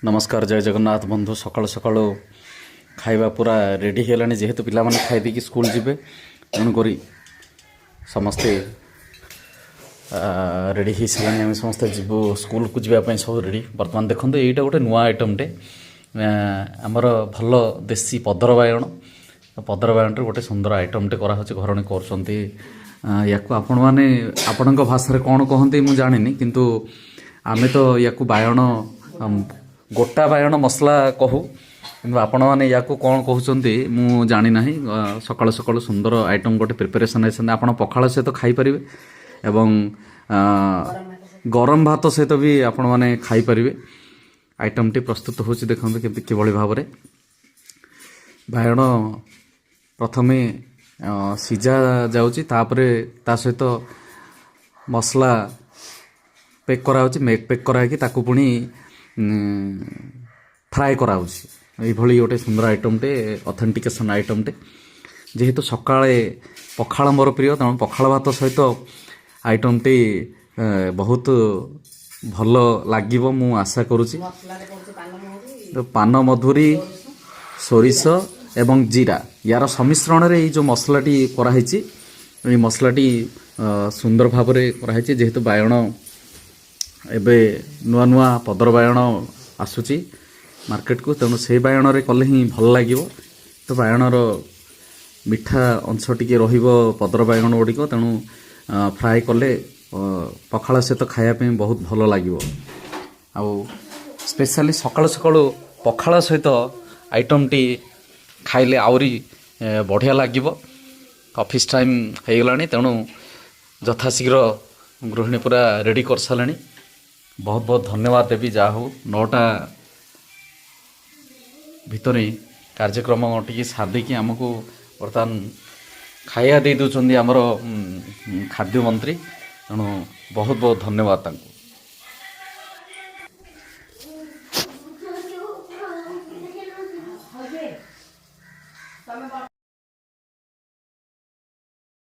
ନମସ୍କାର, ଜୟ ଜଗନ୍ନାଥ ବନ୍ଧୁ। ସକାଳୁ ସକାଳୁ ଖାଇବା ପୁରା ରେଡ଼ି ହେଇଗଲାଣି। ଯେହେତୁ ପିଲାମାନେ ଖାଇ ଦେଇକି ସ୍କୁଲ ଯିବେ, ତେଣୁକରି ସମସ୍ତେ ରେଡ଼ି ହେଇସାରିଲାଣି। ଆମେ ସମସ୍ତେ ଯିବୁ ସ୍କୁଲକୁ, ଯିବା ପାଇଁ ସବୁ ରେଡ଼ି। ବର୍ତ୍ତମାନ ଦେଖନ୍ତୁ, ଏଇଟା ଗୋଟେ ନୂଆ ଆଇଟମ୍ଟେ, ଆମର ଭଲ ଦେଶୀ ପଦର ବାଇଗଣ। ପଦର ବାଇଗଣରେ ଗୋଟେ ସୁନ୍ଦର ଆଇଟମ୍ଟେ କରାହେଉଛି, ଘରଣୀ କରୁଛନ୍ତି। ୟାକୁ ଆପଣମାନେ ଆପଣଙ୍କ ଭାଷାରେ କ'ଣ କହନ୍ତି ମୁଁ ଜାଣିନି, କିନ୍ତୁ ଆମେ ତ ୟାକୁ ବାଇଗଣ ଗୋଟା ବାଇଗଣ ମସଲା କହୁ। କିନ୍ତୁ ଆପଣମାନେ ୟାକୁ କ'ଣ କହୁଛନ୍ତି ମୁଁ ଜାଣିନାହିଁ। ସକାଳୁ ସକାଳୁ ସୁନ୍ଦର ଆଇଟମ୍ ଗୋଟେ ପ୍ରିପାରେସନ୍ ହେଇଛନ୍ତି। ଆପଣ ପଖାଳ ସହିତ ଖାଇପାରିବେ ଏବଂ ଗରମ ଭାତ ସହିତ ବି ଆପଣମାନେ ଖାଇପାରିବେ। ଆଇଟମ୍ଟି ପ୍ରସ୍ତୁତ ହେଉଛି, ଦେଖନ୍ତୁ କେମିତି କିଭଳି ଭାବରେ ବାଇଗଣ ପ୍ରଥମେ ସିଝା ଯାଉଛି, ତାପରେ ତା ସହିତ ମସଲା ପ୍ୟାକ୍ କରାହେଉଛି। ପ୍ୟାକ୍ କରାହେଇକି ତାକୁ ପୁଣି ଫ୍ରାଏ କରାହେଉଛି। ଏଇଭଳି ଗୋଟେ ସୁନ୍ଦର ଆଇଟମ୍ଟେ, ଅଥେଣ୍ଟିକେସନ୍ ଆଇଟମ୍ଟେ। ଯେହେତୁ ସକାଳେ ପଖାଳ ମୋର ପ୍ରିୟ, ତେଣୁ ପଖାଳ ଭାତ ସହିତ ଆଇଟମ୍ଟି ବହୁତ ଭଲ ଲାଗିବ ମୁଁ ଆଶା କରୁଛି। ମସଲାରେ ପଡ଼ୁଛି ପାନମହୁରି। ତ ପାନ ମଧୁରୀ, ସୋରିଷ ଏବଂ ଜିରା, ୟାର ସମ୍ମିଶ୍ରଣରେ ଏଇ ଯେଉଁ ମସଲାଟି କରାହେଇଛି, ଏଇ ମସଲାଟି ସୁନ୍ଦର ଭାବରେ କରାହେଇଛି। ଯେହେତୁ ବାଇଗଣ ଏବେ ନୂଆ ନୂଆ ପଦର ବାଇଗଣ ଆସୁଛି ମାର୍କେଟକୁ, ତେଣୁ ସେଇ ବାଇଗଣରେ କଲେ ହିଁ ଭଲ ଲାଗିବ। ତ ବାଇଗଣର ମିଠା ଅଂଶ ଟିକେ ରହିବ ପଦର ବାଇଗଣ ଗୁଡ଼ିକ, ତେଣୁ ଫ୍ରାଏ କଲେ ପଖାଳ ସହିତ ଖାଇବା ପାଇଁ ବହୁତ ଭଲ ଲାଗିବ। ଆଉ ସ୍ପେଶାଲି ସକାଳୁ ସକାଳୁ ପଖାଳ ସହିତ ଆଇଟମ୍ଟି ଖାଇଲେ ଆହୁରି ବଢ଼ିଆ ଲାଗିବ। ଅଫିସ୍ ଟାଇମ୍ ହେଇଗଲାଣି, ତେଣୁ ଯଥାଶୀଘ୍ର ଗୃହିଣୀ ପୁରା ରେଡ଼ି କରିସାରିଲେଣି। ବହୁତ ବହୁତ ଧନ୍ୟବାଦ ଦେବି। ଯାହା ହଉ, 9ଟା ଭିତରେ କାର୍ଯ୍ୟକ୍ରମ ଟିକେ ସାରିଦେଇକି ଆମକୁ ବର୍ତ୍ତମାନ ଖାଇବା ଦେଇ ଦେଉଛନ୍ତି ଆମର ଖାଦ୍ୟ ମନ୍ତ୍ରୀ। ତେଣୁ ବହୁତ ବହୁତ ଧନ୍ୟବାଦ ତାଙ୍କୁ। ତମେ